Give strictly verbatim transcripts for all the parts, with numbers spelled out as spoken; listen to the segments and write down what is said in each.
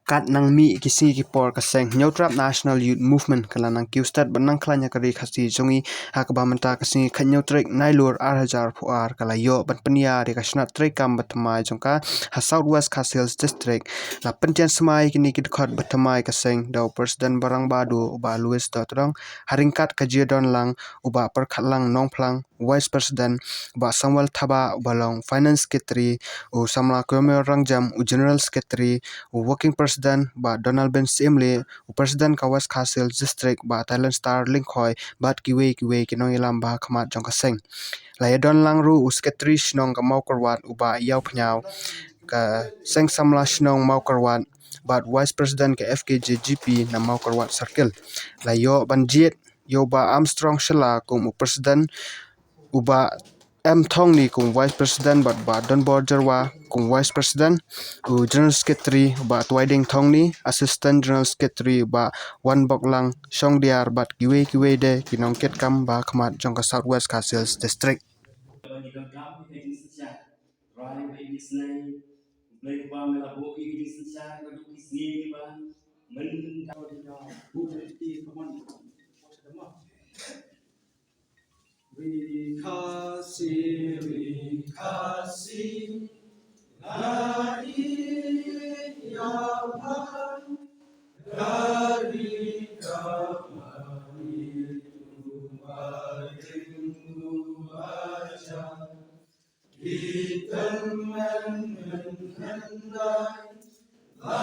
Katba nang mih ki sngi ki por ka seng Hynñiewtrep National Youth Movement ka la nang kiew stet ban nang khlaiñ ïa ka ri Khasi jong ngi, ha kaba mynta ka sngi khathynñiew tarik Nailur ar hajar arphew ar ka la ïoh ban pynïar ïa ka shnat treikam ba thymmai jong ka ha South West Khasi Hills District. La pyntian smai ïa kine ki dkhot ba thymmai ka seng da u President ba rangbah duh u Bah Louis Dodrong, ha ryngkat ka jingdon lang u Bah Pyrkhatlang Nongphlang, Vice President, u Bah Samuel Thabah, uba long Finance Secretary, u samla Kyomer Rangjem, u General Secretary, u Working President, u Bah Donald Ben Syiemlieh, u President ka West Khasi Hills District, u Bah Thailand Star Lyngkhoi, bad kiwei kiwei ki nongïalam ba ha khmat jong ka seng. La ïadon lang ruh u Secretary shnong ka Mawkyrwat, u Bah Ïaw Phniaw, ka seng samla shnong Mawkyrwat, bad Vice President ka F K J G P na Mawkyrwat Circle. La ïoh ban jied ïa u Bah Armstrong Shylla kum u President, u Bah M Thongni kum Vice President, bad u Bah Donbor Jyrwa kum Vice President, u General Secretary u Bah Twaiding Thongni, Assistant General Secretary u Bah Wanboklang Shongdiar, bad kiwei kiwei de ki nongkitkam ba ha khmat jong ka South West Khasi Hills District. Ri Khasi, ri Khasi, nga ïeit ïa pha, ka ri kaba ïeit, u ba ïeit, u ba ïeit. Ki tymmen hynrei la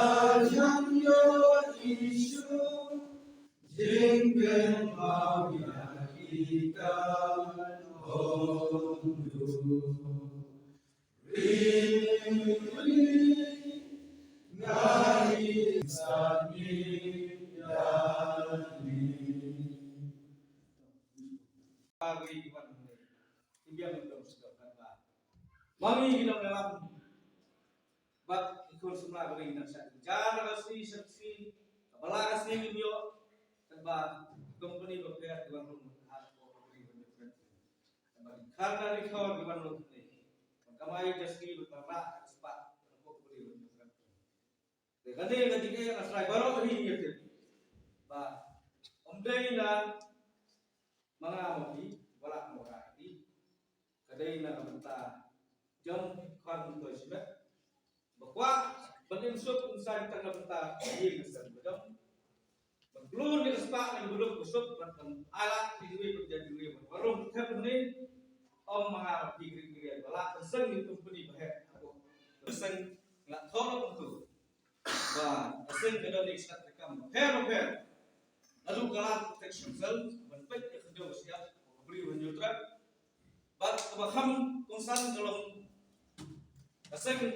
jan ïoh ïa shuh, jingkynmaw ïa ki kam hok duh. Ri, ri, nga ri sa ri da ri. Ba ngi ki wan hangne, ki biang ki dong sdang kan ba ma ngi ki nongïalam bad ki khun samla ba ngi nang shah jar na ka sngi sha ka sngi, kaba la ka sngi ngim ïoh, kan ba company ba pher ki wan rung ha ka company ba pher, kan ba ki kharna ki khor ki wan rung hangne, kan kamai ka sngi ba ka rah ka spah ka company ba pher. Te kane ka jingeh nga trai baroh hi ïa te. Ba ym dei na ma nga ma phi, ba lah ma nga phi. Ka dei na ka bynta jong ki khun myntoi shimet. Ba kwah ban im suk im saiñ tang na bynta ïing ka sem ba jong. Ban klun ïa ka spah na ka buluk ka suk ban, ban ai lad ïa kiwei ban jan kiwei ban warung thep ni. Ym ma nga ma phi kri kri ba lah ban seng ïa company ba heh. Ba seng la thok kumtu. Ba ka seng ka don ïa ki shnat treikam bapher bapher. Naduh ka Land Protection Cell ban peit ïa ka khyndew ka shyiap ka Bri u Hynñiewtrep. Bad kaba kham kongsan ka long ka seng ka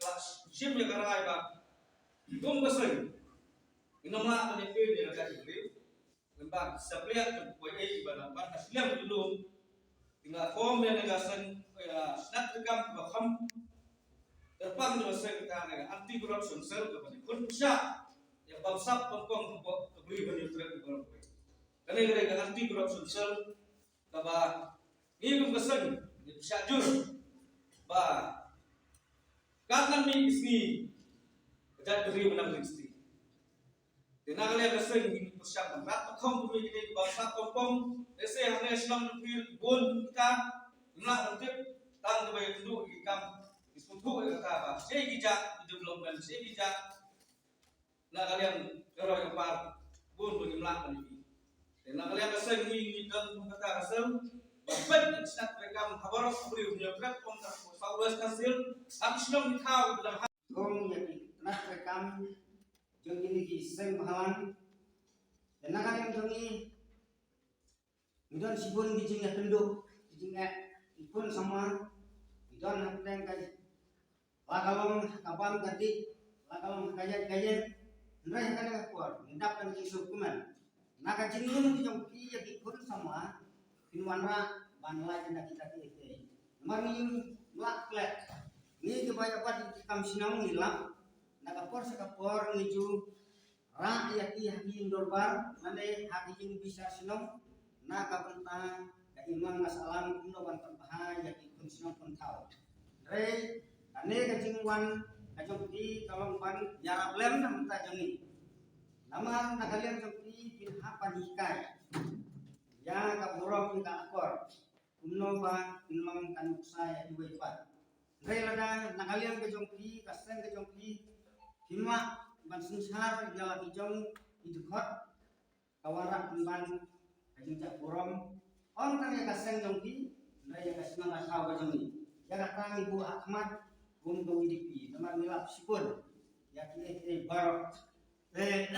la shim ïa ka rai ba kum ka seng ngin ym lah ban ïakynduh ïa ka jaitbynriew. Lem bad sa plie ka poi ei ba na ban ka sliang julu. Te nga form ïa ka seng, ïa shnat treikam kaba kham kyrpang jong ka seng ka ne ka Anti Corruption Cell kaba ne khun pisa ïa ka bamsap bamkong ka Bri u Hynñiewtrep kaba long poi. Kane ka ne ka Anti Corruption Cell kaba ngi kum ka seng ngi pisa jur ba katno ngi sngi ka jaitbynriew ba nang ring sti. Te na ka liang ka seng ngi pyrshang ban rat pyrkhong kumne kine kiba sah pom pom. Te se hangne shnong Nongkir bun kita ngim lah ban tip tang kaba ïakynduh ïa ki kam ki sngewthuh ïa kata ba shaei ki jah ki development, shaei ki jah. Na ka liang ka roi ka par bun ba ngim lah ban ïohi. Te na ka liang ka seng ngi ngi don kum kata ka seng ban peit ïa ki shnat treikam ha baroh ka Bri u Hynñiewtrep kum ka South West Khasi Hills ha ki shnong ki thaw kiba dang ha. Kum ïa ki shnat treikam jong kine ki seng bhalang. Te na ka liang jong ngi ngi don shibun ki jingïakynduh ki jingeh ki khun samla. Ngi don hapdeng ka, la ka long ha ka bam ka dih, la ka long ha ka ïaid ka ïeng. Hynrei ha kane ka por ngi dap ban jingsngewkmen na ka jingim ki jong ki ïa ki khun samla kin wanrah ban lait na kita kiei kiei. Namar ngim lah klet, ngi kiba ïa bat ïa ki kam shnong ngi lap na ka por sha ka por ngi ju rah ïa ki ha ki ïing dorbar lane ha ki ïing bishar shnong na ka bynta ka imlang ka sahlang kumno ban pynbha ïa ki khun shnong khun thaw. Hynrei kane ka jingwan, Jong phi ka long ban ïarap lem na mynta jong ngi. Namar na ka liang jong phi phin hap ban hikai ïa ka burom ïa ka akor kumno ba kin long ka nuksa ïa iwei pat. Hynrei lada na ka liang ka jong phi, ka seng ka jong phi, phi mah ban synshar ïa la ki jong ki dkhot, ka wanrah pynban ka jingjah burom, ym tang ïa ka seng jong phi, hynrei ïa ka shnong ka thaw ka jong ngi. Ïa kata ngi buh ha khmat kum ka V D P, namar ngi lap shibun ïa kiei kiei baroh. Te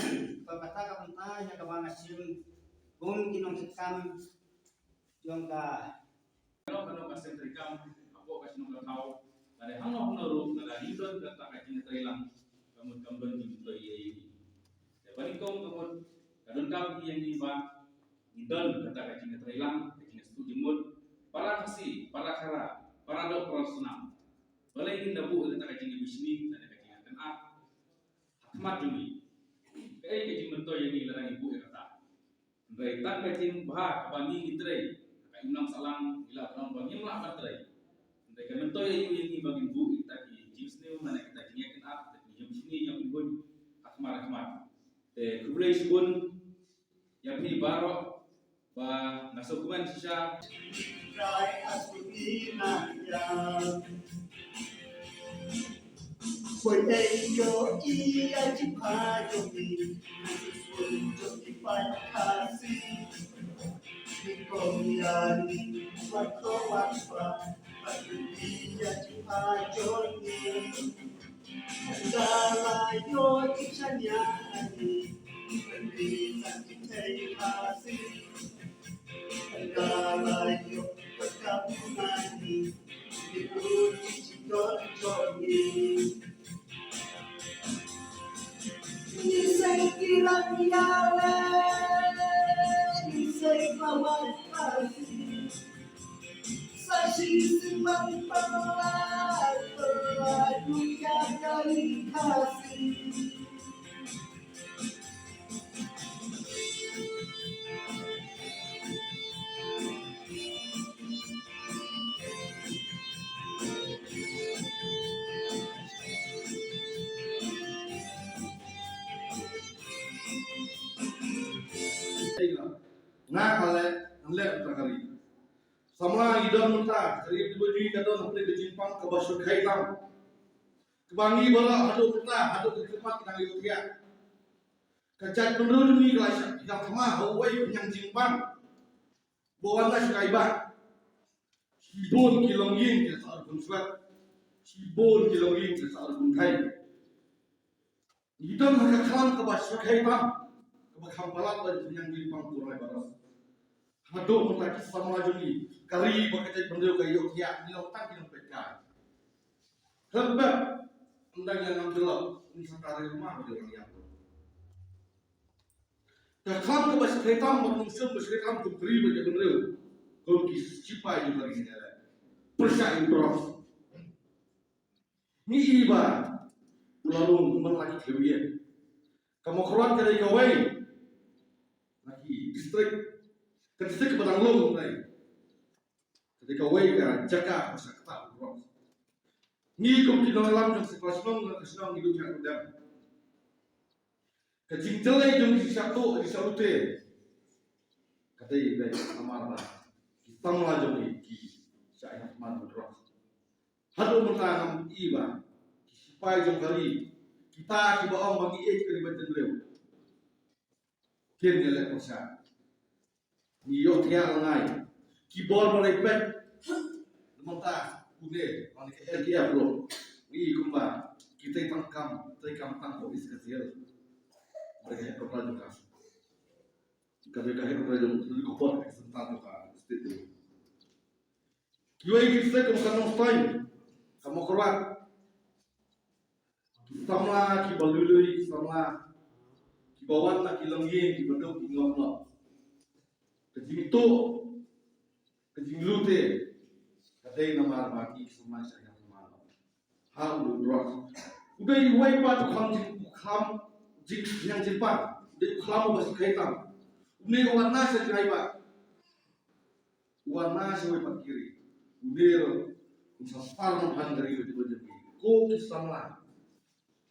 to kata ka bynta ïa kaba nga shim kum ki nongtrei kam jong ka Kano kano ka seng treikam hapoh ka shnong ka thaw, lada hangno hangno ruh, lada ngi don kata ka jingtreilang, ka mut kam don jingmyntoi ïa ngi. Te ba nyngkong ka mut ka donkam ïa ngi ba ngi don kata ka jingtreilang, ka jingïasyllok jingmut, para Khasi, para Khara, para doh, para snam. Balei ngin da buh kata ka jingbishni, kata ka jingkynad ha khmat jong ngi. Kaei ka jingmyntoi ïa ngi lada ngi buh ïa kata? Hynrei tang ka jingbha kaba ngi ngi trei, ka imlang sahlang ngi lah ban ong ba ngim lah ban trei. Hynrei ka myntoi aïu ïa ngi ba ngin buh ïa kita ki jingsniew, mane kita ki jingïakynad, kita ki jingïashim, jingïapynbun ha khmat ha khmat. Te khublei shibun ïa phi baroh ba nga sngewkmen shisha. Nga ka leh, ngan leh uta ka ri. Samla ngi don mynta, ka ri ba ngi ka don hapdeng ka jingpang kaba shyrkhei tam. Kaba ngi baroh haduh mynta, haduh ka khmat ka dang ïohthiah. Ka jaitbynriew jong ngi ka la shah ïa thma ha uwei u khñiang jingpang. Ba wan na sha ka Ibah. Shibun ki longïing ki la sah arphew swet. Shibun ki longïing ki la sah arphew thei. Ngi don ha ka khlam kaba shyrkhei tam, kaba kham palat ba ngi nang ngi pang kurai baras. Haduh mynta ki samla jong ngi, ka ri ba ka jaitbynriew ka ïohthiah, ngi long tang ki nongpeitkai. Khlem bad, ynda ngi nang jyllop, ngi sa tare ma ba ngi nang ïap. Ka khlam kaba shyrkhei tam, ba nongshun ba shyrkhei tam, kum ka ri ba ka jaitbynriew, kum ki sipai jong ka ri ngi leh. Pyrshah ïa u Bros. Ngi i ba u la lung man la ki khlem ïa. Ka Mawkyrwat ka dei kawei na ki district, ka district ba dang lung dei. Ka dei kawei ka jaka ba sa kata u Bros. Ngi kum ki nongïalam jong sa ka shnong, ka shnong ngi duh ïa u dem. Ka jingjyllei jong ngi shisha to, shisha lute. Ka dei ba namar ba ki samla jong ngi ki shah ïa thma drugs. Haduh mynta ngam i ba ki sipai jong ka ri, kita kiba ong ba ngi ïeit ka ri bad jaitbynriew, kin ïaleh pyrshah. Ngi ïohthiah lyngngai. Ki bor ba dei peit. Mynta une, lane ka L T F ruh, ngi kumba ki trei tang kam, trei kam tang ko is ka sial. Ba dei ka headquarter jong ka. Ka dei ka headquarter jong ka, ka bor ka central jong ka state. Kiwei ki state kum ka Nongstoiñ, ka Mawkyrwat. Ki samla kiba lui lui, ki samla kiba wan na ki longïing kiba duk ki ngop ngop. Ka jingtuh, ka jinglute, ka dei namar ba ki samla shah ïa namar ha u drugs. U dei uwei pat u kham jing, u kham jing, jingpang. U dei u kham uba shyrkhei tam. U dei u wan na sha jngai ba. Wan na sha wei pat ki ri. Une ruh un sa sar nonghan ka ri ka jubor jong ngi. Ko ki samla,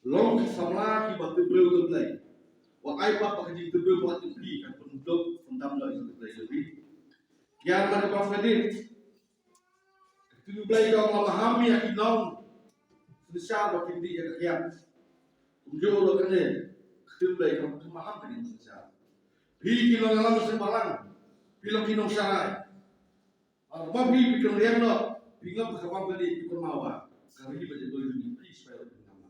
Long ki samla kiba tip briew tip Blei. Wat ai pat ba ka jingtip briew ba tip phi kan pyndup pyndam da ïa ka Blei jong phi. Ïa ma ka ba ka dei. Ka tip Blei ka ong la maham ïa ki nong synshar ba kin dih ïa ka kiad. Kumjuh ruh kane ka tip Blei ka ong la maham ïa ki nong synshar. Phi ki nongïalam seng balang, phi long ki nongsharai. Ar ba phi phi kynriang noh, phi ngop ka bam ka dih, phi kynmaw ba ka ri ba jabei jong phi shuwa phi ngam.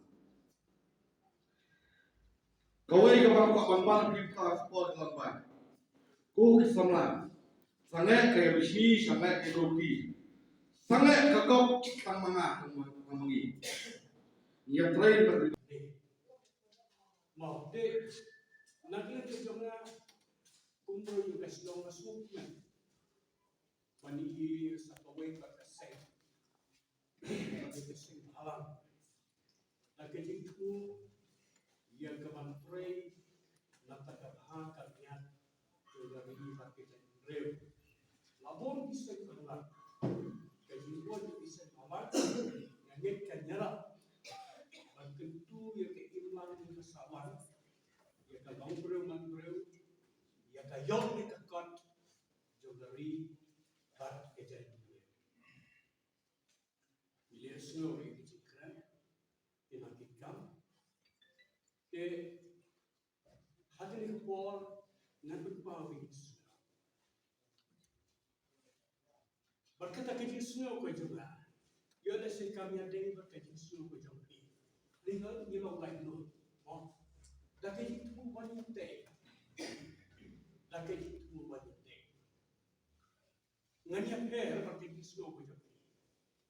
Kawei ka bang kwah bang bang phi ka por ka bang bang. Ko ki samla. Sangeh ka ïa bishni, sangeh ka ïa doki. Sangeh ka kop tang ma nga, tang ma, tang ma ngi. Ïa trei ba. Mo, te, na ki jong nga, kumno ïa ka shnong ka suk men. Mani i sa kawei ka ka seng. Ka ka seng halang. Da ka jingthmu ïa ka ban trei na ka ka bha ka niat ka ka ri bad ka jaitbynriew. La bun ki seng halang. Ka jingwan ki seng halang. Nga ngeit ka ñiarap ban kyntu ïa ka imlang ïa ka sawan, ïa ka longbriew manbriew, ïa ka ïong ïa ka kot jong ka ri bad ka jaitbynriew. Ngi leh sngew ïa ki jingkren, ïa ki kam. Te ha kane ka por ngan pynpaw ïa ki jingkren. Bad kata ka jingsngew ka jong nga, ïoh lehse kam ïadei bad ka jingsngew ka jong phi. Ngi la, ngi la wai noh. Mo. Da ka jingthmu ban ïatei. Da ka jingthmu ban ïatei. Ngan ïapher bad ka jingsngew ka jong phi.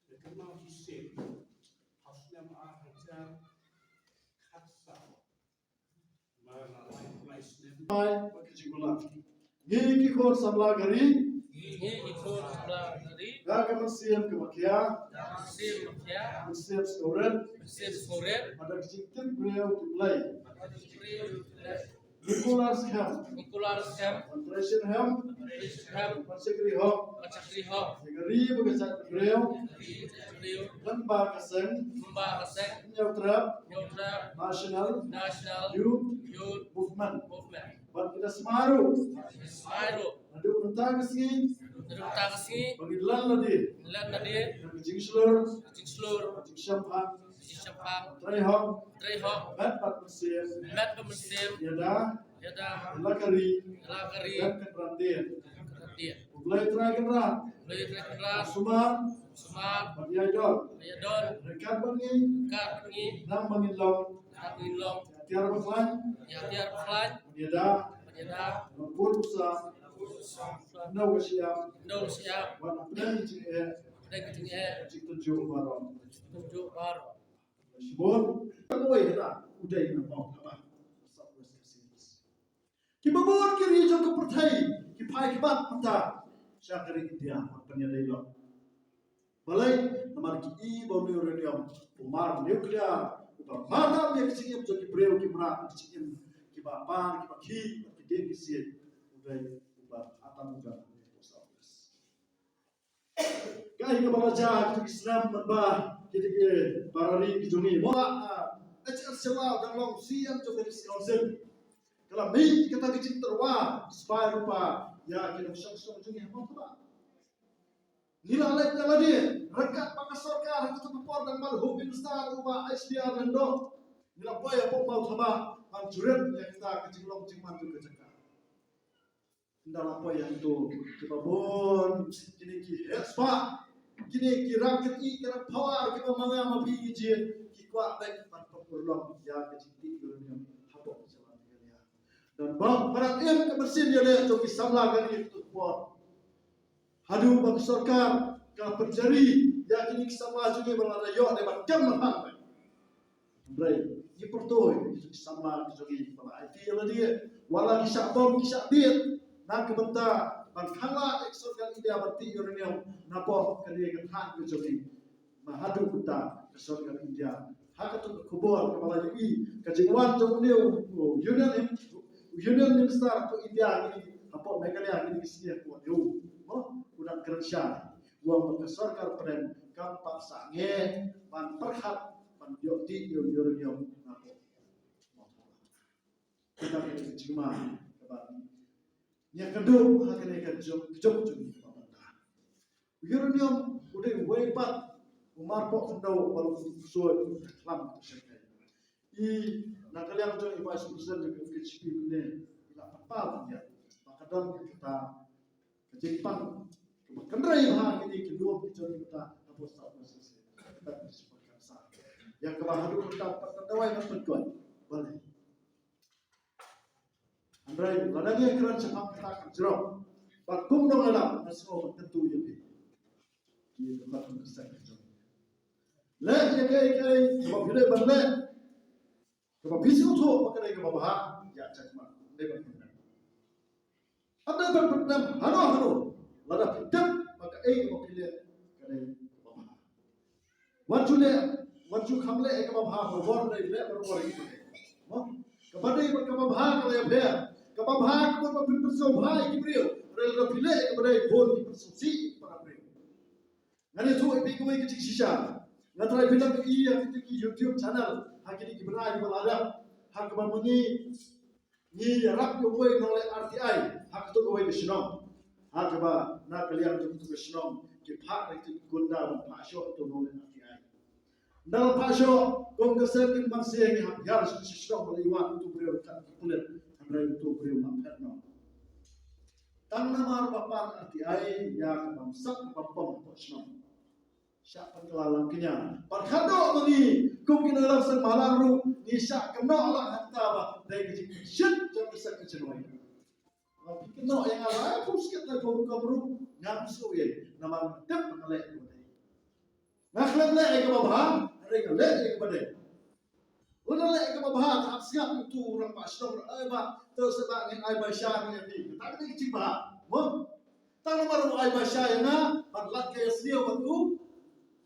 Ngan kynmaw shisien ha u snem ar hajar khatsaw. Bad ka jingkular. Ngi ki khun samla ka ri. Ngi ki khun samla ka ri. Ka ka mynsiem kaba khia. Ka ka mynsiem kaba khia. Mynsiem sngewrit. Mynsiem sngewrit. Bad ka jingtip briew tip Blei. Bad ka jingtip briew tip Blei. Ngi kular skhem. Ngi kular skhem. Ban trei shitrhem. Ban trei shitrhem. Ban shakri hok. Ban shakri hok. Ïa ka ri bad ka jaitbynriew. Ïa ka ri bad ka jaitbynriew. Lyngba ka seng. Lyngba ka seng. Hynñiew trep. Hynñiew trep. National. National. Youth. Youth. Movement. Movement. Bad ngi da smai ruh. Ngi da smai ruh. Naduh mynta ka sngi. Naduh mynta ka sngi. Ba ngin len lade. Len lade. Ka jingshlur. Ka jingshlur. Ka jingshemphang. Ka jingshemphang. Trei hok. Trei hok. Met bad mynsiem. Met bad mynsiem. Ïada. Ïada. Ïa la ka ri. Ïa la ka ri. Bad ka kynrad dien. Bad ka kynrad dien. U Blei Trai Kynrad. U Blei Trai Kynrad. Sumar. Sumar. Bad ïaidon. Ïaidon. Ryngkat bad ngi. Ryngkat bad ngi. Khnang ba ngin long. Khnang ba ngin long. Ïa tiar ba khlaiñ. Ïa tiar ba khlaiñ. Bad ïada. Bad ïada. Bad bun u sam. Bad bun u sam. Nongshah. Nongshah. Bad pyneh jingeh. Pyneh jingeh. Jingtynjuh baroh. Jingtynjuh baroh. Shibun. Kawei hynda u dei na Mawthabaw. South West Khasi Hills. Kiba bun ki ri jong ka pyrthei ki phai khmat mynta sha ka ri India ban pynïadei lok. Balei? Namar ki i ba u uranium, u mar nuclear, uba mar tam ïa ki jingim jong ki briew, ki mrad, ki jingim kiba par, kiba khih, ki dieng ki siej, u dei uba atam u dang u dei u South West. Kaei kaba la jia ha kito ki snem mynba kito ki para ri ki jong ngi. Mo, ah, H R Shylla dang long C E M jong ka District Council. Ka la mih kata ka jingtyrwa spah rupa ïa ki nongshong shnong jong ngi ha Mawthabaw. Ngi la leit ïa lade ryngkat bad ka sorkar ha kata ka por dang bad Home Minister u Bah H D R Lyngdoh. Ngi la poi hapoh Mawthabaw ban jurip ïa kata ka jinglong jingman jong ka jaka. Ynda la poi hangto, kiba bun kine ki heh spah, kine ki rangbah, ki rangbah power, kiba ma nga ma phi ngi jied, ki kwah beit ban pynurlong ïa ka jingtih uranium hapoh ka jylla Meghalaya. Don bok ba dang im ka mynsiem ïaleh jong ki samla kane ka por. Haduh ba ka sorkar ka pynjari ïa kine ki samla jong ngi ba la ïoh dei ban kem ban hap. Hynrei ngi pyrthei ki samla ki jong ngi ba la aiti ïa lade, wat la ki shah bom ki shah bieit na ka bynta ban khanglad ïa ka sorkar India ban tih uranium napoh kane ka thaiñ ka jong ngi. Ma haduh mynta ka sorkar India, ha katu ka khubor kaba la ïohi, ka jingwan jong une u Union, Union Minister ka India kine hapoh Meghalaya kine ki snier, ko u, u dang kren shai. U ong ba ka sorkar pdeng kam pat sangeh ban pyrkhat ban ïoh tih ïa u uranium na Kita ka jingma kaba ngi ïakynduh ha kane ka jong ka jong jong ka bynta. U uranium u dei uwei pat u marpoh khyndew ba long u soi u khlam u shakei. I na ka liang jong i Vice President jong ka K H P mynne i la pynpaw ïa ba ka don ka kata ka jingpang kaba kynrei bha kine ki lum ki jong ki kata ka post office. Kata ka jingpang ka sa ïa kaba haduh kata pat ka dawai na pynkoit. Balei? Hynrei lada ngi kren shaphang kata ka jrong bad kum nongïalam nga sngew ba kyntu ïa phi. Ki dkhot kum ka seng ka jong. Leh ïa kaei kaei kaba phi dei ban leh, kaba phi sngewthuh ba ka dei kaba bha, ïa jakhmat dei ban pynleh. Ym dei ban pynleh hano hano. Lada phi tip ba kaei kaba phi leh ka dei kaba bha. Wat ju leh, wat ju kham leh ïa kaba bha barabor, dei leh barabor ïa kaba dei. Mo? Kaba dei bad kaba bha ka la ïapher. Kaba bha ka mut ba phin pynsngewbha ïa ki briew. Hynrei lada phi leh ïa kaba dei, bun ki pynsngewsih ïa ki para briew. Ngan ïathuh ïa phi kawei ka jingshisha. Nga trai phi dang ïa kito ki YouTube channel ha kine ki bnai kiba la dep, ha kaba ma ngi ngi ïarap ïa uwei u nongleh R T I ha kato kawei ka shnong. Ha kaba na ka liang jong kato ka shnong ki phah da ki gunda ban phah shoh ïa uto u nongleh R T I. Ynda la phah shoh, kum ka seng kin ban seng, ngi hap hiar sha shnong ba la ïa wad uto u briew ryngkat ki pulit, hynrei uto u briew la phet noh. Tang namar ba pan R T I ïa ka bamsap ka bampong hapoh shnong. Shah pynkylla lang kñia. Bad khatduh ma ngi kum ki nongïalam seng bhalang ruh ngi shah kynnoh lang hangta ba dei ka jingpynshit jong ka seng ka jingmut. Ba phi kynnoh ïa nga lai phew skit lai phew rukom ruh ngam sngewthuh namar nga tip ba nga leh ïa kaba dei. Nga khlem leh ïa kaba bha, hynrei nga leh ïa kaba dei. Lada leh ïa kaba bha, ka hap sngap ïa uto u rangbah shnong ruh, ai bah, to sa bah ngin ai ba sha ngi ïa phi. Kata ka dei ka jingbha. Mo? Tang namar u ai ba sha ïa nga, ban lad ka ïasniew bad u,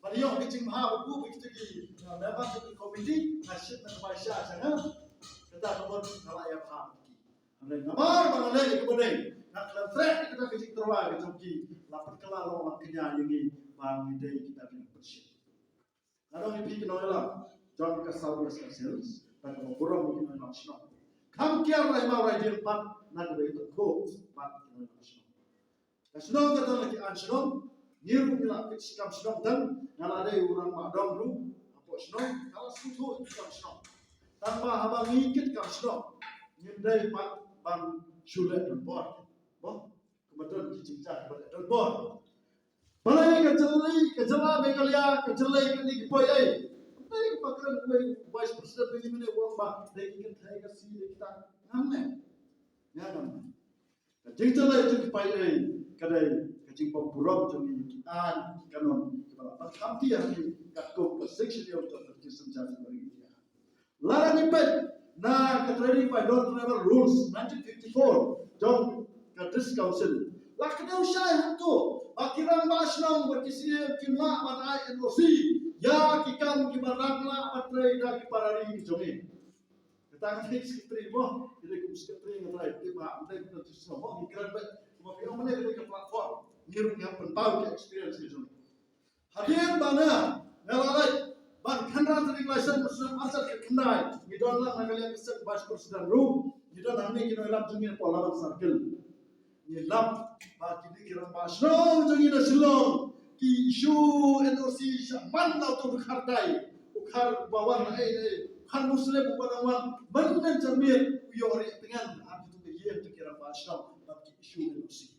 ban ïoh ka jingbha bad u, bad kita ki, uh, member jong ka komiti, nga shim na ka ba sha sha nga. Kata ka mut nga la ïa bha bad ki. Hynrei namar ba nga leh ïa kaba dei, nga khlem treh ïa kata ka jingtyrwa ka jong ki, la pynkylla long lang kñia ïa ngi, ba ngi dei kita ki nongpynshit. Nga ong ïa phi ki nongïalam jong ka South West Khasi Hills, bad kaba burom ïa ki nongïalam shnong. Kham kiar la ïa ma u rai dieng pat na kaba ïatyrkhuh bad ki nongïalam shnong. Ka shnong ka don la ki aiñ shnong, ngi ruh ngi la peit shi kam shnong tang, nga la dei u rangbah dong ruh hapoh shnong, nga la sngewthuh ïa ki kam shnong. Tang ba haba ngi kit kam shnong, ngim dei pat ban shu leh donbor. Mo? Kumba don ki jingjia kiba leh donbor. Balei ka jylla, ka jylla Meghalaya, ka jylla kane ki poi ei? Balei kaba kren uwei u Vice President uwei mynne u ong ba dei ki kynthei ka si dei kita. Ngam ne? Ngam ne? Ka jingjylla jong ki poi ei ka dei ka jingbym burom jong ngi, ki aiñ ki kanun kiba la ban khamti ha ngi katkum ka Section eight jong ka Constitution jong ka India. Lada ngi peit na ka Trading by Non-Tribal Rules nineteen fifty-four jong ka District Council, la kdew shai hangto ba ki rangbah shnong bad ki C E M kim lah ban ai N O C ïa ki kam kiba dang lah ban trei da ki para ri ki jong ngi. Kata ka dei secretary mo, ka dei kum secretary nga trai tip ba ka dei kum secretary mo, ngi kren beit kumba phi ong mynne ka dei ka platform. Ngi ruh ngi hap pynpaw ka experience ki jong ngi. Hadien ba nga, nga la leit ban kynran trading license, snem arhajar khyndai, ngi don lang na ka liang ka seng vice president ruh, ngi don hangne ki nongïalam jong ngi hapoh Laban Circle. Ngi lap ba kine ki rangbah shnong jong ngi na Shillong ki issue N O C shaphang uto u dkhar Dai, u dkhar uba wan na ei ei, u dkhar Muslim uba dang wan mynhynnin janmiet, u ïoh rieh tngen ha kito ki ïing jong ki rangbah shnong bad ki issue N O C.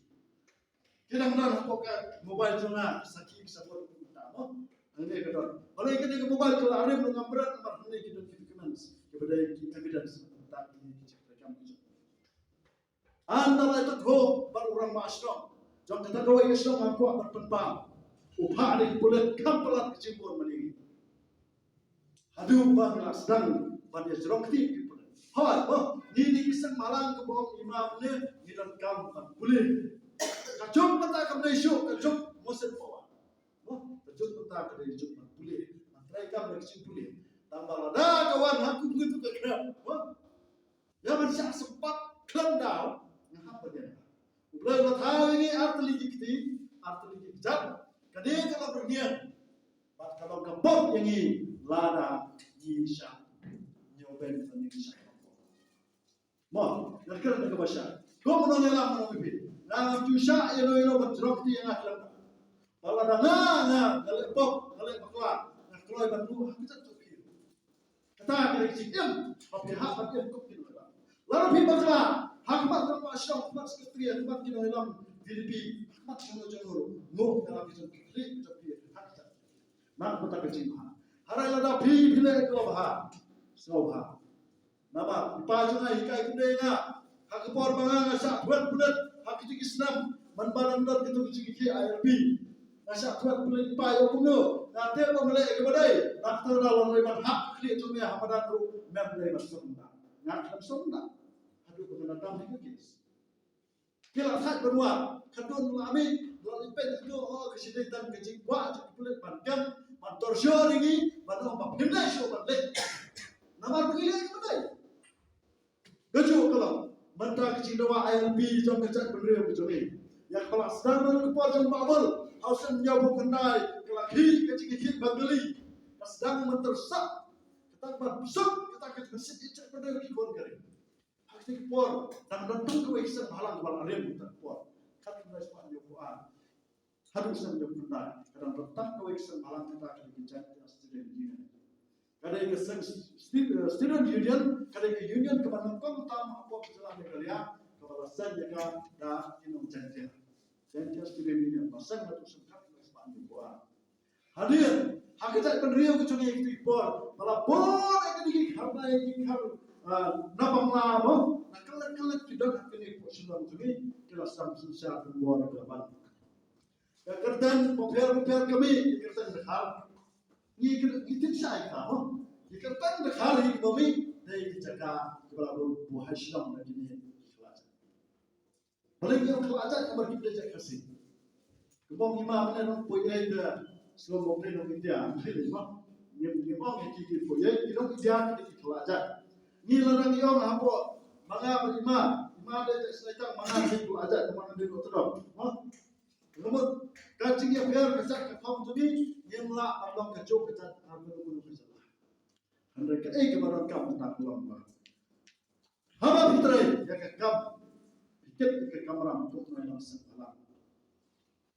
Ki dang don hapoh ka mobile jong nga, sakhi ki sabot kumta mo. Hangne ka don. Balei kane ka mobile ka la rim ruh ngam bret namar hangne ki don ki documents kiba dei ki evidence. Kumta kine ki check rekam ki jong. Ynda la ïathuh bad u rangbah shnong jong kata kawei ka shnong, nga kwah ban pynpaw. U phah da ki pulit, kam palat ka jingbun mane. Haduh ba ngi la sdang ban ïa jrong kti ki pulit. Hooid, mo, ngi dei ki seng bhalang kaba ong i ma ne, ngi donkam ban pule. Ka juk mynta kam dei shuh, ka juk Muslim power. Mo, ka juk mynta ka dei juk ban pule. Ban trei kam da ka jingpule. Tang ba lada ka wan ha kum kito ka kren. Mo, ïa ban shah sympat khlem daw, nga hap ban ïa. U Blei u la thaw ïa ngi artylli ki kti, artylli ki kjat. Kane ka long rynïeng bad ka long ka pop ïa ngi lada ngi shah ñiewbeiñ, lada ngi shah. Mo, nga kren da kaba shai. Ko mo nongïalam mo nongïapeit. Nga ngam ju shah ïa no ïa no ban jrong kti ïa nga khlem. Ba lada nga, nga, nga leh pop, nga leh bakla, nga kloi ban buh ha kata ka jingim. Kata ka dei ka jingim ba phi hap ban im kum ki nongïalam. Lada phi bakla ha khmat rangbah shnong, ha khmat secretary, ha khmat ki nongïalam V D P, ha khmat jong no jong no, no ka la ki jong ki khlieh ka jong phi ha kata. Nang kata ka jingbha. Hynrei lada phi phi leh kaba bha, sngewbha. Namar i pa jong nga i hikai kumne ïa nga. Ha ka por ba nga nga shah thwet pulit ha kito ki snem, man ba dang don kito ki jingïakhih I L P, nga shah thwet pulit. I pa ïoh kumno? Nga tip ba ma leh kaba dei, doctor da long rei ban hap khlieh jong me ha madan ruh mem dei ban sngewbha. Nga khlem sngewbha. Haduh ba nga dang dam hi ka kes. Ki la thait ban wad, ka don la mih, la leit peit haduh, oh, ka shi dei tang ka jingkwah jong ki pulit ban kem, ban torture ïa ngi, ban ong ba phim dei shuh ban leit. Namar ba ngi leh kumne. Kajuh ka long mynta ka jingdawa I L P jong ka jaitbynriew ka jong ngi. Ïa kaba la sdang na ka por jong Bah Bul ha u snem hynñiewphew khyndai, ka la khih ka jingïakhih Bengali. Ka sdang mynta sah. Kata ka ban pynshut kata ka jingïakhih jaitbynriew ki khun ka ri. Ha kata ka por dang don tang kawei ka seng bhalang kaba la rim ha kata ka por. Khatkhyndai spah hynñiewphew ar haduh snem hynñiewphew khyndai, ka dang don tang kawei ka seng bhalang, kata ka dei ka Jaintia Student Union. Ka dei ka seng stu-, eh, Student Union, ka dei ka union kaba nyngkong tam hapoh ka jylla Meghalaya kaba la seng ïa ka da ki nong Jaintia. Jaintia Student Union ba seng haduh snem khatkhyndai spah hynñiewphew ar. Hadien ha ka jaitbynriew ka jong ngi ha kata ka por ba la bun ïa kine ki kharnai, ki khar, ah, na Bangla mo, na kylliang kylliang ki don ha kane ka pdeng Shillong jong ngi, ki la sdang synshar pynbor ïa ka ban. Ka kyrteng bapher bapher ka mih, ka kyrteng Dkhar. Ngi kyr-, ngi tip shai ka mo. Ka kyrteng Dkhar hi ka mih dei ka jaka kaba la bun buh ha Shillong da kine ki khlajait. Balei ngi ong khlajait namar kim dei jait Khasi. Kumba ong i ma mynne nong poi ei da shlom bok ne nong India. Ngim, ngim ong ïa ki ki poi ei ki nong India ki dei ki khlajait. Ngi lada ngi ong hapoh ma nga bad i ma, i ma dei jait Sngewtang, ma nga dei khlajait, ma nga dei Orthodox. Mo? Ka mut ka jingïapher ka jait ka thong jong ngi, ngim lah ban long kajuh ka jait ha kano kano ka jylla. Hynrei kaei kaba donkam mynta ka long ba haba phi trei ïa ka kam, phi tip ïa ka kamram kum u nongïalam seng bhalang.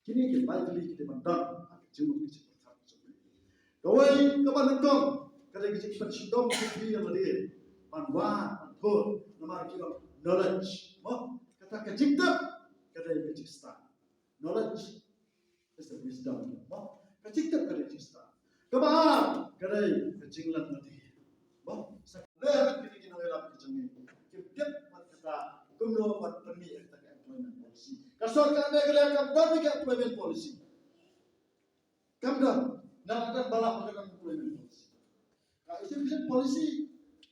Kine ki lai tylli ki dei ban don ha ka jingmut ka jingpyrkhat ka jong phi. Kawei kaba nyngkong ka dei ka jingpynshitom jong phi ïa lade ban wad ban thur, namar ki ong knowledge. Mo, kata ka jingtip ka dei ka jingstad. Knowledge is the wisdom. Mo, ka jingtip ka dei jingstad. Kaba ar ka dei ka jingleh lade. Mo, sa leh kine ki nongïalam ki jong ngi, kim tip bad kata kumno ban pynmih ïa kata ka employment policy. Ka sorkar Meghalaya kam don ïa ka employment policy. Kam don. Nga la don ba lah ba ka don employment policy. Ka education policy,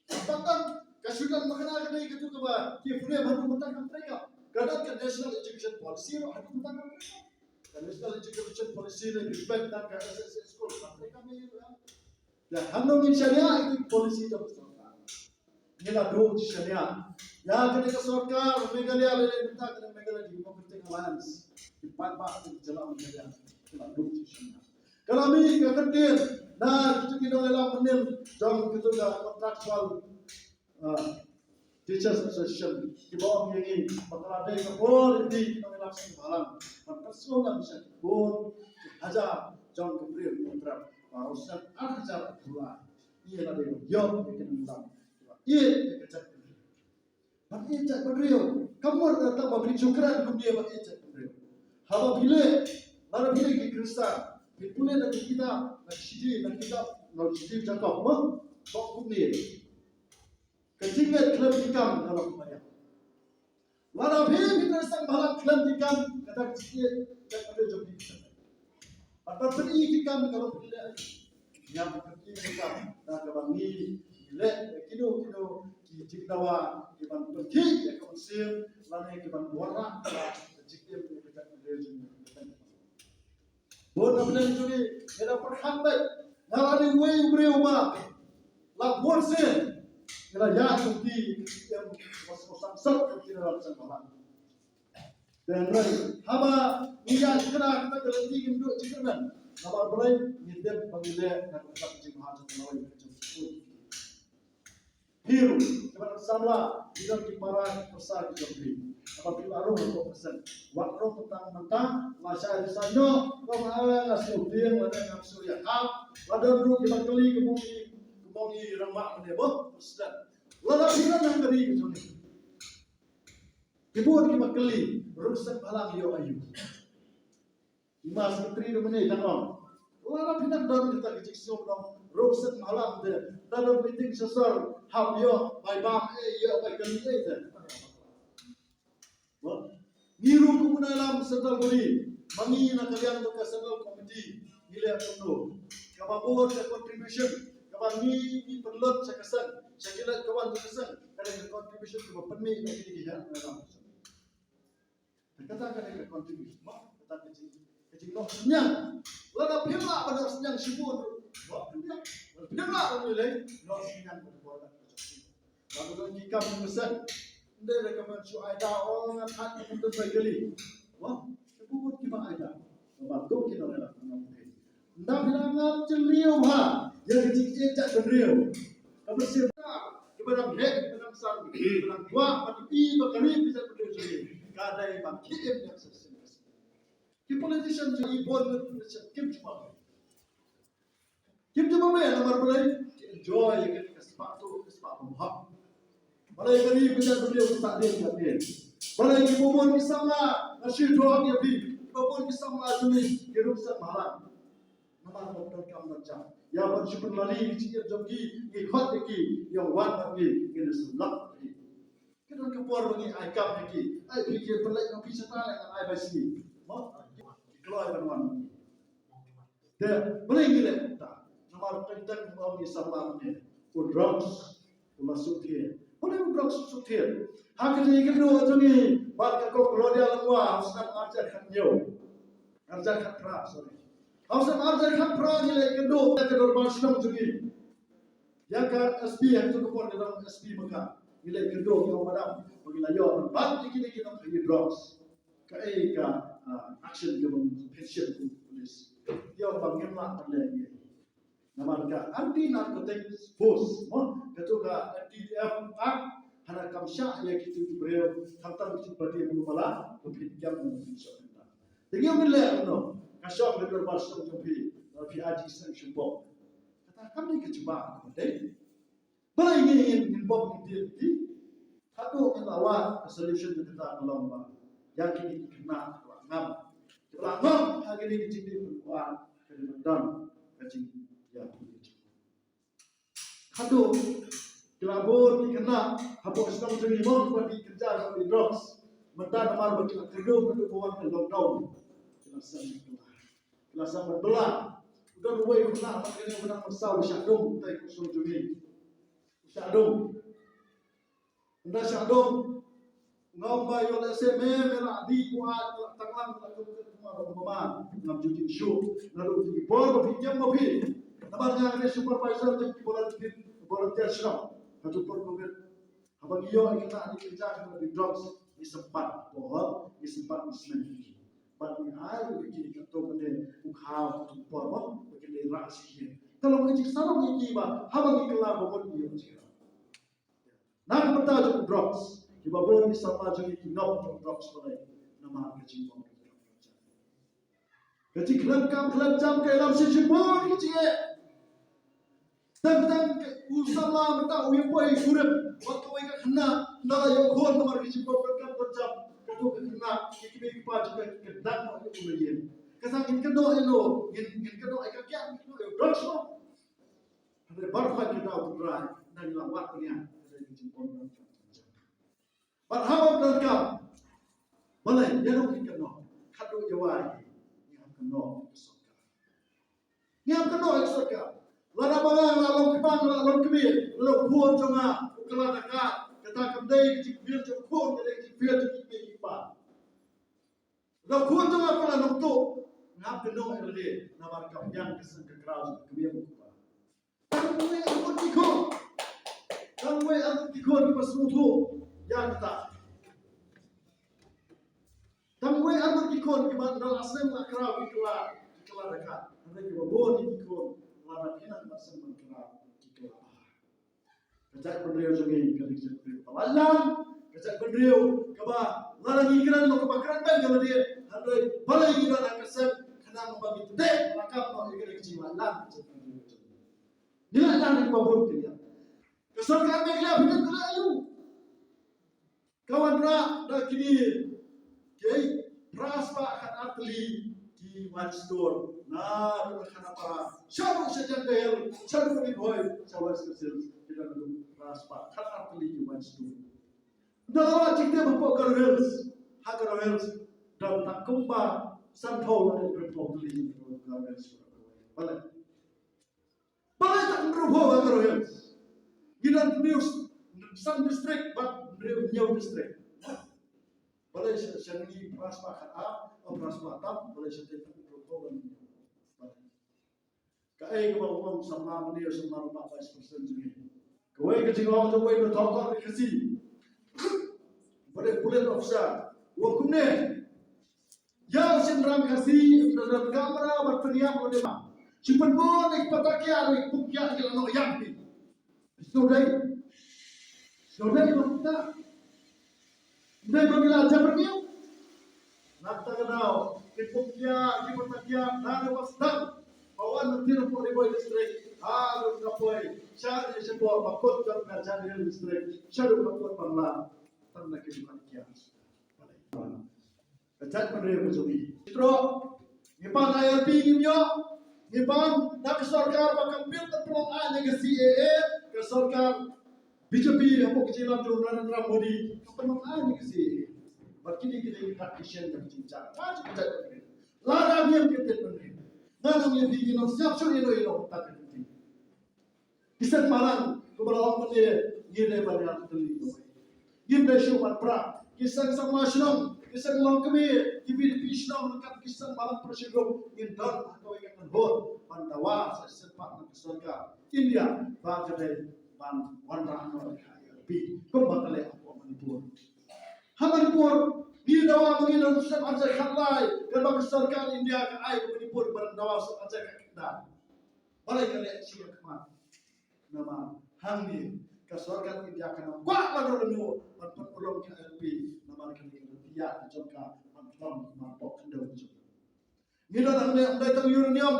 ka don, ka shu don ba kane ka dei katu kaba ki frame haduh mynta kam treikam. Ka don ka national education policy ruh haduh mynta kam treikam. Ka national education policy ne respect dan ka S S A school kam treikam ïa ïa. Ïa, hangno ngin shaniah ïa ki policy jong ka sorkar? Ngi la duh jingshaniah ïa kane ka sorkar Meghalaya lei lei, mynta kane Meghalaya Democratic Alliance, ki paidbah ki jylla Meghalaya ki la duh jingshaniah. Ka la mih ka kyntien na kitu ki nongïalam mynnin jong kitu ka contractual, ah, Teachers Association, kiba ong ïa ngi ba ka la dei ka por ïa ngi ki nongïalam seng bhalang ban pynsngewlem sha ki bun ki hajar jong ki briew ki nongtrei ba u snem ar hajar arphew lai. Ïa la dei ban ïoh ïa ki nongïalam, ïa ïa ka jaitbynriew. Ban ïeit jaitbynriew. Ka mut da tang ba phi shu kren kumne ban ïeit jaitbynriew. Haba phi leh, lada phi dei ki Khristan, phi pule na ki kitab, na ki shithi, na ki kitab, na ki shithi Jakob, mo? Ka ong kumne. Ka jingngeit khlem ki kam ka long kumba ïap. Lada phi, phi trei seng bhalang khlem ki kam, kata ka jingngeit ka long jong phi. Bad ban pyni ki kam ka long phi leh. Ïa ban pyni ki kam da kaba ngi leh kino kino ki jingdawa ki ban pynkhih ïa ka mynsiem lane ki ban wanrah ka jingim ïa ka jaitbynriew jong ngi. Bun na pdeng jong ngi, ngi da pyrkhat beit, nga la dei uwei u briew uba la bun sien, ngi la ïaid lynti, em, was was sang sat lynti na la seng bhalang. Te hynrei haba ngi ïaid kynda kata ka lynti ngim duh jingkyrmen. Namar balei? Ngi dep ba ngi leh na ka bynta ka jingbha jong ka lawei ka jong ka. Phi ruh kiba dang samla, phi don ki para ki pyrsa ki jong phi. Haba phi la rung hapoh ka seng, wat rung tang mynta, la shai pisa noh, ba ma nga sngewtieng lane ngam sngewïahap. La don ruh kiba kylli, kumno ngi, kumno ngi rangbah mynne, boh president. Lada phi don ha ka ri ka jong ngi, ki bun kiba kylli, rung seng bhalang ïoh aïu. I ma secretary ruh mynne dang ong, lada phi nang don kata ka jingsngew ban ong rung seng bhalang te, da don meeting sha sor, hap ïoh bai bam ei, ïoh bai kylli ei te. Ngi ruh kum u nongïalam central body, ma ngi na ka liang jong ka central committee, ngi leh kumno? Kaba bun ka contribution kaba ngi, ngi pynlut sha ka seng, sha ki leit ka wan jong ka seng, ka dei ka contribution kaba pynmih na kine ki heh nongïalam. Te kata ka dei ka contribution, mo, kata ka jing, ka jingnoh synñiang. Lada phim lah ban noh synñiang shibun, mo, phim lah, phim lah ban lei, noh synñiang ban bor da ka jong. Lada don ki kam ki mesen, ym dei da ka ban shu ai da, o, nga thad ka ban don bai kali. Mo, shibun kiba ai da. Ba kum ki nongïalam, nongïalam. Ynda phi la ngam jylliew bha ïa ka jingïeit jaitbynriew, ka mynsiem kiba dang heh, kiba dang san, kiba dang kwah ban ïohi ba ka ri ka jaitbynriew jong ngi ka dei ban khie im ïa ka shisien. Ki politician jong ngi, bun ki politician kim ju bam, kim ju bam ïa, namar balei? Ki enjoy ïa ka spah tuh, ka spah bymhok. Balei ka ri ka jaitbynriew ka sah dien ka dien? Balei kiba bun ki samla, nga shu ïathuh ïa phi, kiba bun ki samla jong ngi ki rung seng bhalang? Namar ba donkam donkam ïa ban shu pynlali ki jingim jong ki, ngi khot ïa ki ïa wan bad ngi, ngin ïa sumlak bad ki. Ki don ka por ba ngi ai kam ïa ki, ai phi ki pynleit, ngan phi shata leh, ngan ai bai sngi. Mo, ki kloi ban wan bad ngi. Te balei ngi leh kumta? Namar teng teng ba ngi samla mynne, u drugs u la suk thied. Balei u drugs u suk thied? Ha kane ka kyndoh jong ngi bad ka kong Claudia Longwa ha u snem arhajar khathynñiew, arhajar khatphra, sorry. Ha u snem arhajar khatphra ngi la ïakynduh ïa ka dorbar shnong jong ngi, ïa ka S P, ha katu ka por ka dang S P ma ka. Ngi la ïakynduh, ngi ong madam, ba ngi la ïoh ban bat ïa kine ki nongkhaïi drugs. Kaei ka, ah, action kaba phin shim kum u police? Ïa, ba ngim lah ban leh ïa. Namar ka Anti Narcotics Force, mo, katu ka N T F Act, hana kam shah ïa kitu ki briew, khamtam kitu ki party ba la, ba phin kem, ba phin shah. Te ngi ong ngin leh kumno? Ka shong ka dorbar shnong jong phi, ba phi aiti seng shu pok. Kata kam dei ka jubab kaba dei. Balei ngi ngin, ngin pok, ngin tied ïa ki? Haduh ngin la wad, ka solution jong kata ka long ba ïa kine ki khynnah kiba la ngam, kiba la ngam ha kine ki jingdih pynwad, ka dei ban don ka jingïathuh. Haduh ki la bun ki khynnah hapoh shnong jong ngi, mo, kiba dih kynja ki drugs. Mynta namar ba ki la kynduh, kynduh ba wan ka lockdown, ki la sdang ban bylla. Ki la sdang ban bylla. U don uwei u khynnah, ba kane u khynnah ba saw, u Shah Dong, utai u shnong jong ngi. U Shah Dong. Ynda Shah Dong, nga ong ba ïoh lehse me, me la dih, ko, ah, tang lang, la kum, kum, kum, kum, kum, ngam ju dih shuh. Naduh ki por ba phi kem ma phi. Namar nga ne supervisor jong ki volunteer, volunteer shnong. Katu por Covid, haba ngi ïoh ïa kata, ïa kata, ïa kata drugs, ngi sympat pohol, ngi sympat ngi smen ïa ki. Bad ngi ai ïa ki, kato kane u khaw, katu por mo, ba ki dei rah shisien. Ka long ka jingsarong ïa ki ba haba ngi kylla ba mut ngi ïoh jingïarap. Na ka bynta jong u drugs, kiba bun ki samla jong ngi ki ngop jong u drugs, balei? Namar ka jingbym, ka jingkhlem kam khlem jam ka ïalam shisha, bun ki jingeh. Teng teng u samla mynta u ïa poi kurim bad kawei ka khynnah, ynda la ïoh khun, namar ka jingbym khlem kam khlem jam, kato ka khynnah, ki kmie ki kpa jong ka ki kyndat noh ïa u lynñiang. Ka sdang, ngin kynnoh ïano, ngin, ngin kynnoh ïa ka kiad, ngin kynnoh ïa u drugs noh. Hynrei baroh ka dei u Trai, ngi la wad bniah, ka dei ka jingbym donkam. Bad haba ym donkam, balei, ïano ngin kynnoh? Khatduh ïa wei, ngi hap kynnoh ïa ka sorkar. Ngi hap kynnoh ïa ka sorkar. Lada ma nga, nga la long kmie, nga la long kmie, lada u khun jong nga u kylla da ka, kata kam dei ka jingphier jong u khun, ka dei ka jingphier jong ki kmie ki kpa. Lada u khun jong nga u la nongtuh, nga hap kynnoh ïa lade, namar ka biang ka seng ka kraw jong ka kmie bad u kpa. Tang wei arngut ki khun, tang wei arngut ki khun kiba sngewthuh ïa kata. Tang wei arngut ki khun kiba ynda la snem la kraw ki kylla, ki kylla da ka. Hynrei kiba bun ki khun, lada phi nang ban snem ban kraw, ki kylla bha. Ka jaitbynriew jong ngi ka dei ka jaitbynriew kaba lait lang, ka jaitbynriew kaba lada ngi kren, kaba kren beiñ ka lade, hynrei balei ngi don ha ka seng? Khnang ba ngi tdeh rakam noh ïa ka dei ka jinglait lang ka jaitbynriew jong ngi. Ngi lait lang ïa kaba bun ki ïa. Ka sorkar Meghalaya phi tip ka la aïu? Ka wanrah da kine ki phra spah khat ar tylli ki wine store. Naduh na Khanapara shaduh sha Jaiñtia Hills, shaduh Ri Bhoi, sha West Khasi Hills, ki don phra spah khat ar tylli ki wine store. Ynda la wad jingtip hapoh Garo Hills, ha Garo Hills don tang kumba sanphew ne hynriewphew tylli ki Garo Hills. Balei? Balei tang hynriewphew ha Garo Hills? Ngi don hynriew, san district bad hynriew, hynñiew district. Balei sha, sha ngi phra spah khat ar, o phra spah tam, balei shatei tang hynriewphew bad hynñiew? Balei? Kaei kaba ong samla mynne, samla rangbah, vice president jong ngi? Kawei ka jinglong jong uwei u nongthoh ka Khasi, ba dei police officer, u ong kumne: Ïa u shynrang Khasi, ym don kamra bad pynïap lade ma. Shu pynbun ïa ki pata kiad, ïa ki pung kiad, ki la noh ïap hi. Shu dei. Shu dei ba kita. Dei ba ngi la jam review. Na kata ka daw, ki pung kiad, ki pata kiad, na ka ba sdang ba wan na tira pori boy district. Ha, ka poi sha, sha poi ba kot ka sha district. Sha ka kot Bangla. Tang na ki dukan kiad. Ka jaitbynriew ka jong ngi. Tro, ngi pan I L P ngim ïoh, ngi pan da ka sorkar ba kam pynlong ai ïa ka C A A, ka sorkar B J P hapoh ka jingïalam jong u Narendra Modi, kam pynlong ai ïa ka C A A. Bad kine ki dei ki dak ki shen ka jingchang. Ka jingchang. Lada ngim kyntait bynriew, nga ong ïa phi, ngi nang siap shuh ïa no ïa no ka jingchang. Ki seng bhalang, kumba la ong mynne, ngi dei ban ïa tylli kawei. Ngim dei shuh ban pra. Ki seng samla shnong, ki seng longkmie, ki V D P shnong, ryngkat ki seng bhalang pressure group, ngin don ha kawei ka kynhun ban dawa sa shisien pat na ka sorkar India ba ka dei ban wanrah noh ïa ka I L P, kumba ka leh hapoh Manipur. Ha Manipur ngi dawa ba ngi don sep hajar khatlai, katba ka sorkar India ka ai ka Manipur ban dawa sep hajar khatkhyndai. Balei ka leh shuh ïa ka khmat? Namar hangne ka sorkar India ka nang kwah ban rung lyngngoh ban pynurlong ka I L P, namar kane ka lynti ïa ka jong ka ban pynlong ban pok khyndew ka jong ka. Ngi don hangne, ym dei tang uranium.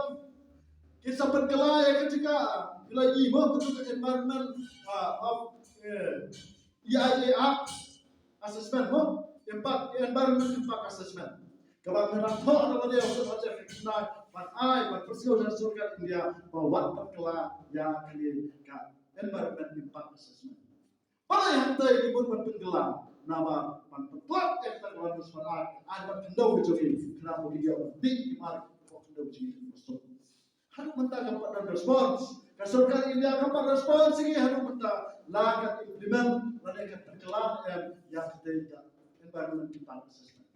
Ki sa pynkylla ïa ka jaka, ki la ïoh mo ka jaka environment, ah, of, eh, E I A Act assessment mo, impact, environment impact assessment. Kaba ngi la thoh na lade ha u sep hajar khatkhyndai ban ai, ban pyrshang ïa sorkar India ba wat pynkylla ïa kane ka environment impact assessment. Balei hangtai ngi bun ban pynkylla? Namar ban pynkylla ïa kata ka Land Reform Act, ai ban khyndew ka jong ngi, khnang ba ngi ïoh ban dih ki mar ki khyndew jong ngi. Haduh mynta kam pat don response. Ka sorkar India kam pat response ïa ngi haduh mynta. La ka implement lane ka pynkylla em ïa kata ka environment impact assessment.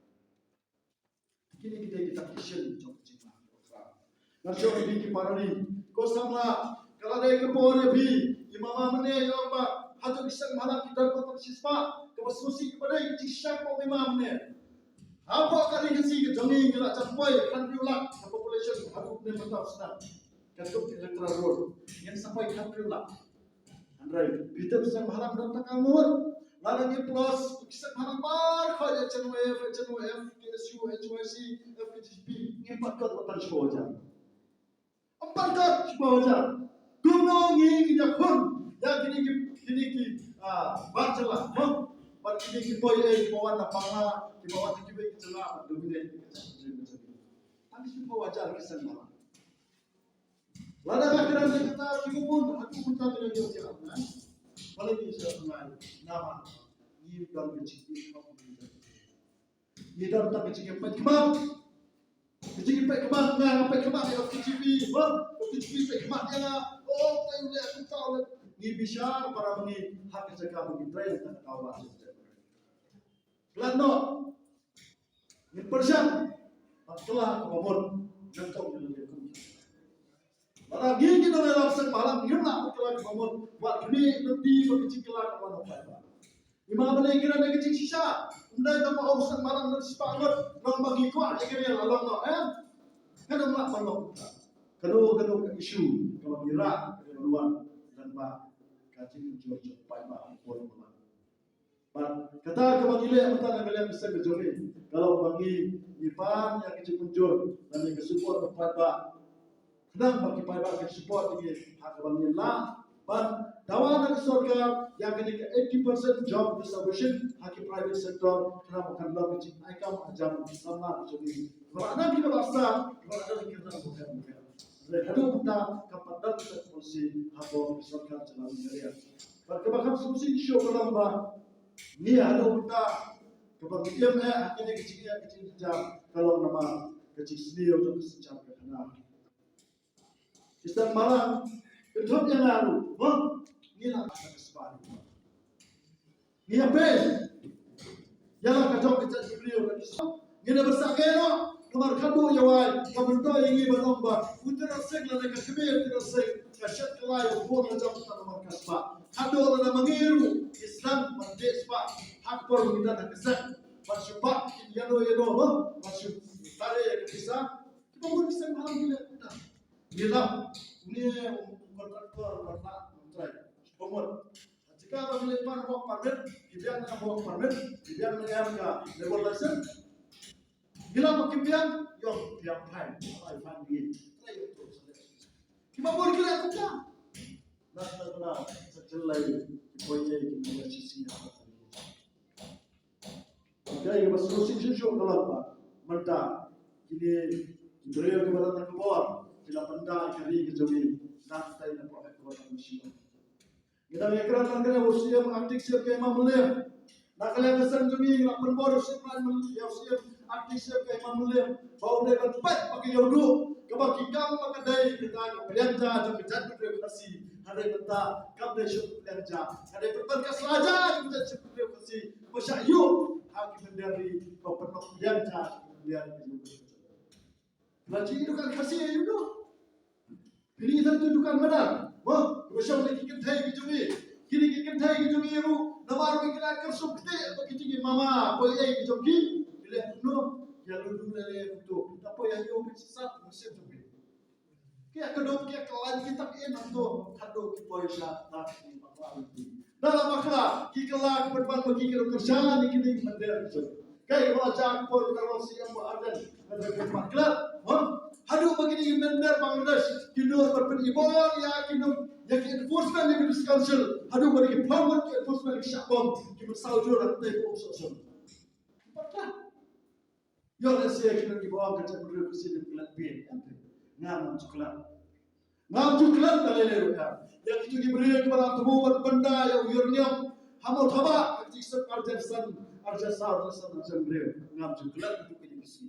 Kine kita kita ki shin jong ka jingma. Ngan shu ïa phi ki para ri, ko samla, ka la dei ka por ïa phi. I mama mynne i ong ba hato ki seng bhalang ki don ba tang shispah, kaba sngewsih kaba dei ka jingshisha ka i mama mynne. Hapoh ka ri Khasi ka jong ngi ngi la jan poi hynriew lak ka population haduh mynne mynta u snem. Ka duk electoral roll ngin sa poi hynriew lak. Hynrei phi tip seng bhalang don tang ka mut. Lada ngi plus ki seng bhalang baroh, H N O F, H N O F, K S U, H Y C, F K J P, ngim pat kot wat tang shiphew hajar. Ym pat kot shiphew hajar. Kumno ngi ngin ïakhun ïa kine ki, kine ki, ah, bar jylla, mo? Bad kine ki poi ei kiba wan na Bangla, kiba wan na kiwei ki jylla, bad dominate ki jylla. Tang shiphew hajar ki seng bhalang. Lada ka kren ïa kata ki bun, haduh mynta ki la ïoh ïa nga. Balei ngi shu ngai? Namar ngi don ka jingpeit, ngi don tang ka jingpeit khmat. Ka jingpeit khmat, nga nga peit khmat ïa ka K J P, ba ka K J P peit khmat ïa nga. Oh, ka ïa u leh kumta u leh. Ngi bishar para ngi ha ka jaka ba ngi trei tang ka daw ba. Khlad noh. Ngin pyrshang ban kylla kaba mut. Ngan tong ngi leh kum. Lada ngi ki nongïalam seng bhalang ngim lah ban kylla kaba mut, wat khmih lynti ba ka jingkylla kaba mut. I mama mynne ngi kren ïa ka jingshisha. Ym dei tang ba u seng bhalang don shispah ngut, long ba ngi kwah ïa ka riang la long noh, eh? Kan ym lah ban long. Kano kano ka issue kaba ngi rah ka riang ruh, kan ba ka jingmynjur jong paidbah ha por ba. Bad kata kaba ngi leh mynta na ka liang ka seng ka jong ngi ka long ba ngi, ngi pan ïa ka jingmynjur lane ka support ka paidbah. Khnang ba ki paidbah kin support ïa ngi ha kaba ngi lah ban dawa na ka sorkar ïa kane ka eighty percent job reservation ha ki private sector, khnang ba kan long ka jingai kam hajan ki samla ka jong ngi. Ba na ki ba sa ba na ki ba sa. Haduh mynta kam pat don ka policy hapoh ka sorkar jylla Meghalaya. Bad kaba kham sngewsih shuh ka long ba ngi haduh mynta kaba ngi im eh ha kane ka jingeh ka jingjynjar ka long namar ka jingsniew jong ka synshar ka khana. Ki seng marang, kynthup ïa nga ruh, mo? Ngi la ka spa. Ngi ïa pei. Ïa la ka jong ka jaitbynriew ka spa. Ngi da ba sah kano, namar ka duh ïa wai, ka myntoi ïa ngi ba ong ba u trai seng lane ka kmie u trai seng ka shet kylla ïa u bor la jong ka namar ka spa. Ka duh lada ma ngi ruh ki sdang ban dei spa. Ha ka por ngi da ka seng ban shu bat ïano ïano, mo? Ban shu tare ïa ka pisa. Kiba bun ki seng marang ki leh kumta. Ngi lap une u kontraktor ba la u trai. Ba mut. Jaka ba ngi leh pan work permit, ki biang na work permit, ki biang na em ka labour license. Ngi lap ba ki biang, ïoh biang fine, ai fine ngi. Trai ïoh tu. Kiba bun ki leh kumta. Na na na sa jyllei ki poi ei ki poi ei sisi. Ka ïa ba sngewsih shuh shuh ka long ba mynta kine ki briew kiba don ha ka bor ki la pynda ïa ka ri ka jong ngi. Nangta ïa na pdeng ka bor ka jong ngi. Ngi dang ïakren nangta ïa u Syiem Acting Chief ka Hima Mylliem. Na ka liang ka seng jong ngi ngi la pynbor ïa u Syiem Acting Chief ka Hima Mylliem ba u dei ban peit ba ka ïoh duh kaba ki kam ba ka dei kata ka pynïaid jong ka jaitbynriew Khasi. Hynrei mynta kam dei shuh pynïaid jong ka dei pynban ka sla jong ka jaitbynriew Khasi. Ba shah ïoh ha ki mynder ri ba pynlong pynïaid jong ka mynder ri. Ba jingdukan Khasi ïa ïoh duh. Phi ïa tu dukan madar. Wah, ba shong ki kynthei ki jong ngi. Kine ki kynthei ki jong ngi ruh namar ba ki la kyrsum kti ba ki jong ngi mama ba ei ki jong ki. Ki leh kumno? Ïa lum lum leh leh kumto. Ta poi ïa ïoh ki sat musim jong ngi. Ki ïa ka dong ki ïa ka lain ki tak ïa nang to. Ka dong ki poi sha ta ki bakla ki. Da la bakla ki kylla ki pynban ba ki ki dong kyrshan ïa kine ki mynder ki jong ngi. Kaei ba la jia ka por ka long Syiem ba Ardent. Ka dei ka mat klet. Hon. Haduh ba kine ki mynder Bangladesh ki nud ban pyn-i bor ïa ki nong ïa ki enforcement ïa ki District Council. Haduh ba ki pharmut ki enforcement ki shah bom ki mynsaw jur ha kata ka um soh soh. Ki pynban klet. Ïoh lehse ki nong ki ba ong ka jaitbynriew Khasi ki klet biang. Ngam ju klet. Ngam ju klet ka lei lei ruh ka. Ïa kito ki briew kiba la thmu ban pynda ïa u uranium ha Mothaba ha ka jingsep arhajar san, arhajar saw, arhajar san, arhajar hynriew. Ngam ju klet ïa kito ki Khasi.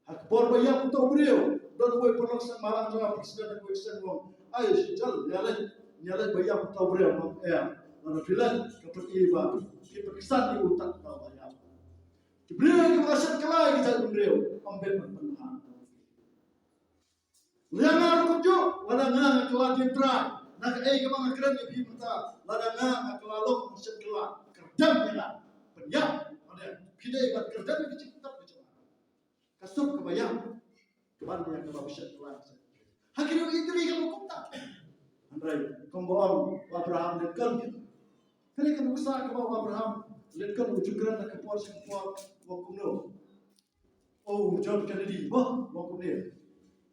Ha ka por ba ïap uta u briew, don uwei u paralok seng marang jong nga, president uwei u seng, u ong, ai, shu jal, ïa leit, ïa leit ba ïap uta u briew, u ong, em, lada phi leit, ka pyni ba phi pynksan ïa uta uta uba ïap. Ki briew kiba shet kylla ïa ki jaitbynriew, ym bit ban pynbha. Lada nga ruh kumjuh, lada nga nga kylla dieng trai, na kaei kaba nga kren ïa phi mynta, lada nga nga kylla long, nga shet kylla, kyrdan ïa nga, pynïap, lada phi dei ban kyrdan ïa ki jingkyrdan ki jong nga. Ka suk kaba ïap, kaba ïap kaba shet kylla. Ha ki riewkitri ka long kumta. Hynrei kumba ong u Abraham Lincoln, kane ka nuksa kaba ong u Abraham Lincoln u ju kren na ka por sha ka por, u ong kumno? Oh, John Kennedy, bah, u ong kumne.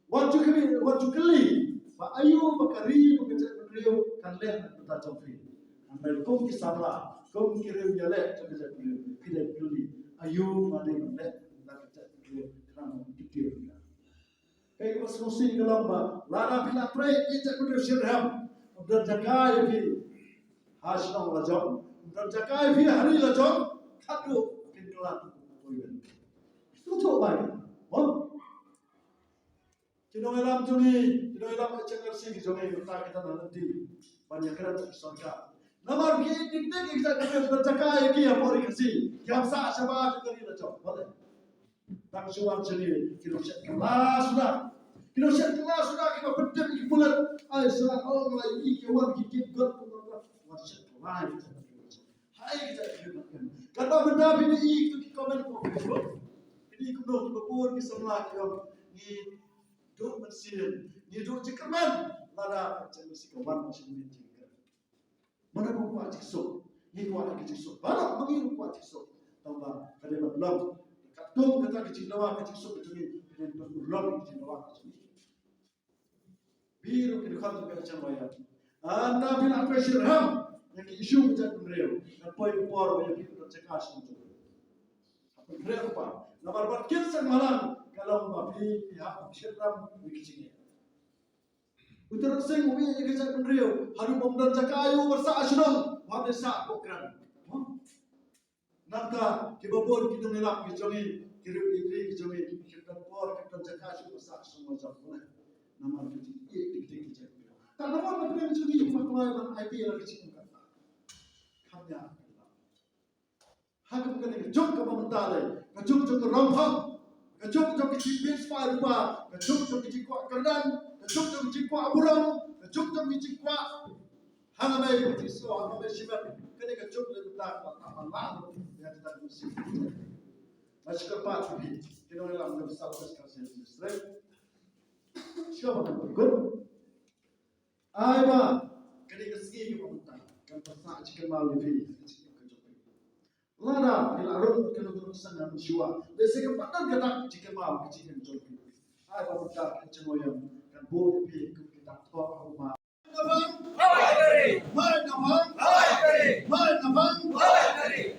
Wat ju kylli, wat ju kylli ba aïu ba ka ri ba ka jaitbynriew kan leh na ka bynta jong phi. Hynrei kum ki samla, kum ki riew ïaleh jong ka jaitbynriew, phi dei kylli aïu ba dei ban leh na ka jaitbynriew khnang ba ki tieng. Kaei kaba sngewsih ka long ba lada phi la trei ïa ka jaitbynriew shitrhem, ym don jaka ïa phi ha shnong lajong, ym don jaka ïa phi ha ri lajong, khatduh phin kylla. Sngewthuh bai. Mo? Ki nongïalam jong ngi, ki nongïalam H R C ki jong ngi, mynta kita na lynti ban ïakren bad ki sorkar. Namar ki dik dik ki jait ki jong ngi, jaka ïa ki hapoh ri Khasi, ki hap sah shabar jong ka ri lajong. Balei? Tang shu wan shane ki nong shet kylla suda. Ki nong shet kylla suda kiba pyntip ïa ki pulit. Ai sa ong la ïa ki, ki wan ki kit got kumba wan shet kylla ïa ki jait ki jong ngi. Hai ki jait ki jong ngi. Kata mynta phi ïohi ki comment ha Facebook. Phi ïohi kumno kiba bun ki samla ki ong ngi duh mynsiem, ngi duh jingkyrmen. Lada ka jingmynsiem ka wan sha ngi jingkyrmen. Ynda ngi kwah jingsuk, ngi kwah ka jingsuk. Baroh ma ngi ruh kwah jingsuk. Tangba ka dei ban long katkum kata ka jingdawa ka jingsuk ka jong ngi, ka dei ban long ka jingdawa ka jong ngi. Phi ruh ki dkhot jong ka jingdawa ïa. Ynda phi la poi shitrhem ïa ki issue ka jaitbynriew, kan poi ka por ba ïa phi ka jaka shnong jong phi. Hynrei namar ba kit seng malan ka long ba phi, phi hap shitrhem ïa ki jingeh. U Tyrot Sing u ïeh ïa ka jaitbynriew haduh ba ym don jaka ïa u ban sah shnong, u hap ban sah Pokhran. Nangta kiba bun ki nongïalam ki jong ngi, ki riew ki dri ki jong ngi, kim don por, kim don jaka shuh ban sah shnong ba jong ngi. Namar ka jingïeit dik dik ki jong ngi. Ka namar ka jong ngi ba kwah ban ai ïa la ka jingkyrkhu. Kham ïa. Ha kane ka juk kaba mynta lei, ka juk jong ka rangbah, ka juk jong ka jingpynshai lypa, ka juk jong ka jingkwah kyrdan, ka juk jong ka jingkwah burom, ka juk jong ka jingkwah ha nga mei ka jingso, ha nga mei shimet. Kane ka juk lei mynta kaba tang ban lah ïa kata ka mynsiem. Nga sngewbha pat phi ki nongïalam jong ka South West Khasi Hills District. Sngewbha pat phi. Ai ba kane ka sngi kaba mynta kan pynsah jingkynmaw ïa phi. Lada phi la rung ka nongkyrshan mynshuwa, lehse ka pat don ka dak jingkynmaw ka jingim jong phi. Ai ba mynta ka jingmyntoi kan buh ïa phi kum ki dak thoh ha u ma. Mai na bang, mai na bang, mai na bang.